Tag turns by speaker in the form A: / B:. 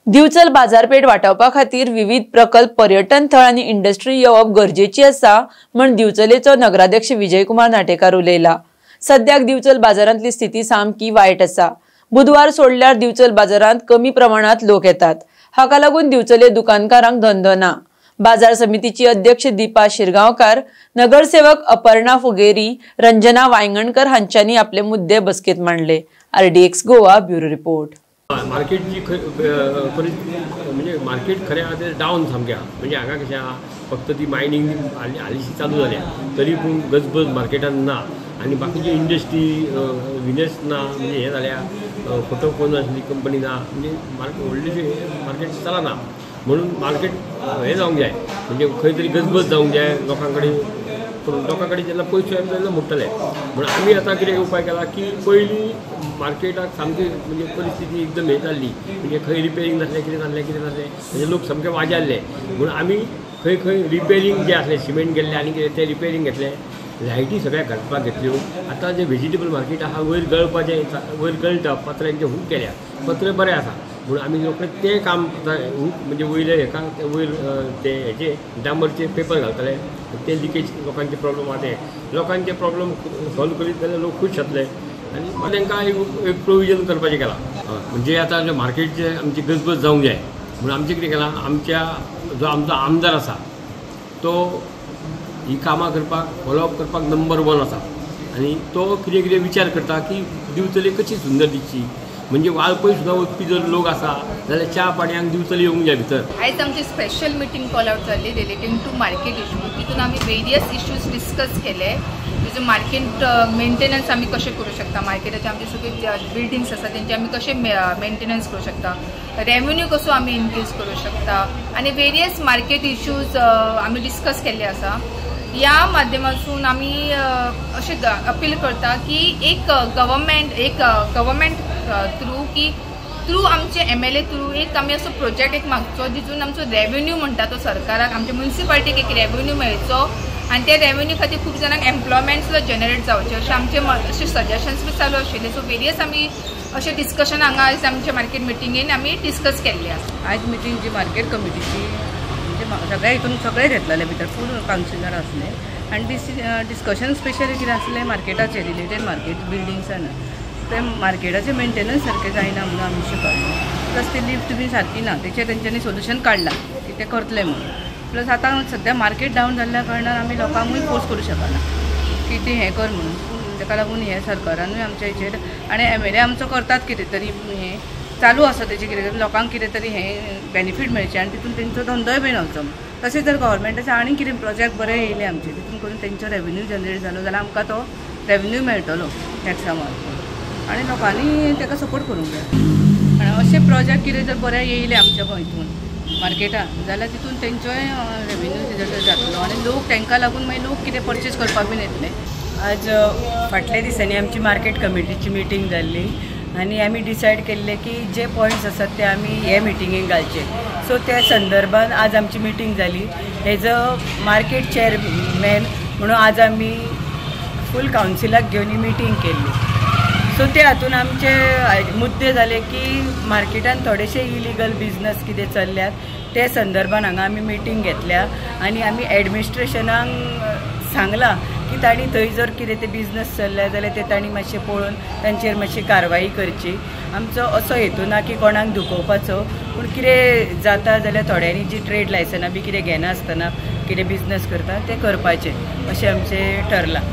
A: दिवचल बाजारपेठ वाटावपा खातीर विविध प्रकल्प, पर्यटन थळ आनी इंडस्ट्री येवप गरजेची आसा म्हण दिवचलेचो नगराध्यक्ष विजयकुमार नाटेकार उलयला. सद्याक दिवचल बाजारांतली स्थिती सामकी वायट आसा. बुधवार सोडल्यार दिवचल बाजारांत कमी प्रमाणात लोक येतात. हाका लागून दिवचले दुकानकारांक धंदो ना. बाजार समितीची अध्यक्ष दीपा शिरगांवकार, नगरसेवक अपर्णा फुगेरी, रंजना वायंगणकर हांच्यांनी आपले मुद्दे बसकेत मांडले. RDX Goa bureau report.
B: मार्केटची म्हणजे मार्केट खरें आहा तें डावन सामकें आहा. म्हणजे हांगा कशें आहा, फक्त ती मायनींग हालींशी चालू जाल्या तरी पूण गजबज मार्केटान ना आनी बाकीची इंडस्ट्री विनेस ना. म्हणजे हें जाल्या फोटो फोन आसली कंपनी ना, म्हणजे व्हडलेशें मार्केट चलना. म्हणून मार्केट हें जावंक जाय, म्हणजे खंय तरी गजबज जावंक जाय लोकां कडेन. पूण लोकां कडेन जेन्ना पयशे येता तेन्ना मोडटले. म्हणून आमी आतां कितें उपाय केला की पयलीं मार्केटाक सामकी म्हणजे परिस्थिती एकदम हें जाल्ली, म्हणजे खंय रिपेरींग नासलें, कितें नासलें, कितें नासलें, म्हणजे लोक सामके वाजारले. म्हणून आमी खंय खंय रिपेरींग जें आसलें, सिमेंट गेल्लें आनी कितें तें रिपेरींग घेतलें, लायटी सगळ्याक घालपाक घेतल्यो. आतां जें व्हेजिटेबल मार्केट आहा वयर गळपाचें, वयर गळटा, पत्र्यांचे हूक केल्या, पत्रे बरे आसा. म्हणून आमी रोखडें तें काम आतां हूक म्हणजे वयले हेका वयर ते हेजे डांबरचे पेपर घालतले, ते लिकेज लोकांचे प्रॉब्लम आहा ते लोकांचे प्रॉब्लम सॉल्व करीत जाल्यार लोक खूश जातले. आनी तांकां एक प्रोविजन करपाचें केलां. म्हणजे आतां जे मार्केटचे आमची गजबज जावंक जाय म्हणून आमचें कितें केलां, आमच्या जो आमचो आमदार आसा तो ही कामां करपाक फॉलोअप करपाक नंबर 1 आसा आनी तो कितें कितें विचार करता की दिवचले कशी सुंदर दिसची. म्हणजे वाळपय सुद्दां वचपी जर लोक आसा जाल्यार च्या पाणयांक दिवचले येवंक जाय भितर.
C: आयज आमची स्पेशल मिटींग कॉल आउट जाल्ली रिलेटींग टू मार्केट इशू. तितून आमी वेरियस इश्यूज डिस्कस केले. तेजो मार्केट मेंटेनन्स आमी कशें करूं शकता, मार्केटाचे आमचे सगळे बिल्डिंग्स आसा तेंचे आमी कशें मेंटेनन्स करूं शकता, रेवेन्यू कसो आमी इन्क्रीज करूं शकता आनी वेरियस मार्केट इश्यूज आमी डिस्कस केल्ले आसा. ह्या माध्यमातून आमी अशें अपील करता की एक गव्हर्मेंट थ्रू की थ्रू आमचे MLA through एक आमी असो प्रोजेक्ट एक मागचो जितून आमचो रेवेन्यू म्हणटा तो सरकाराक, आमच्या म्युनिसिपालिटीक एक रेवेन्यू मेळचो आनी त्या रेवेन्यू खातीर खूब जाणांक एम्प्लॉयमेंट सुद्दां जनरेट जावचें अशें आमचे अशें सजेशन्स बी चालू आशिल्ले. सो वेरियस आमी अशें डिस्कशन हांगा आयज आमच्या मार्केट मिटिंगेन आमी डिस्कस केल्ले आसा.
D: आयज मिटींग जी मार्केट कमिटीची म्हणजे सगळ्या हितून सगळे घेतलेले भितर फूल कावन्सिलर आसले आनी डिस्कशन स्पेशली कितें आसलें मार्केटाचेर रिलेटेड मार्केट बिल्डिंग्सान ते मार्केटाचें मेंटेनन्स सारकें जायना म्हणून आमी शिकयलें. प्लस ती लिफ्ट बी सारकी ना, तेचेर तेंच्यांनी सोल्युशन काडलां की तें करतलें म्हणून. प्लस आतां सद्या मार्केट डावन जाल्ल्या कारणान आमी लोकांकूय फोर्स करूं शकना की ती हें कर म्हणून. ताका लागून हें सरकारानूय आमच्या हेचेर आनी MLA आमचो करतात कितें तरी हें चालू आसा तेजें कितें तरी लोकांक कितें तरी हें बेनिफीट मेळचें आनी तितून तेंचो धंदोय बीन वचो. तशें जर गव्हर्मेंटाचे आनी कितें प्रोजेक्ट बरे येयले आमचे तितून करून तेंचो रेवेन्यू जनरेट जालो जाल्यार आमकां तो रेवेन्यू मेळटलो टॅक्सा मार्फत आनी लोकांनी ताका सपोर्ट करूंक जाय. आनी अशे प्रोजेक्ट कितें जर बरे येयले आमच्या हितून मार्केटान जाल्यार तितून तेंचोय रेवेन्यू जनरेट जातलो आनी लोक तांकां लागून मागीर लोक कितें परचेज करपाक बीन येतले.
E: आज फाटल्या दिसांनी आमची मार्केट कमिटीची मिटींग जाल्ली आनी आमी डिसायड केल्ले की जे पॉयंट्स आसात ते आमी हे मिटिंगेक घालचे. सो त्या संदर्भान आज आमची मिटींग जाली. एज अ मार्केट चेअरमॅन म्हणून आज आमी फूल कावन्सिलाक घेवन ही मिटींग केल्ली. सो ते हातून आमचे मुद्दे जाले की मार्केटान थोडेशे इलिगल बिजनस कितें चल्ल्यात ते संदर्भान हांगा आमी मिटींग घेतल्या आनी आमी एडमिनिस्ट्रेशनाक सांगलां की तांणी थंय जर कितें ते बिजनस चल्ल्या जाल्यार ते तांणी मातशें पळोवन तांचेर मातशी कारवाई करची. आमचो असो हेतू ना की कोणाक दुखोवपाचो, पूण कितें जाता जाल्यार थोड्यांनी जी ट्रेड लायसनां बी कितें घेनासतना कितें बिजनस करता तें करपाचें अशें आमचें ठरलां.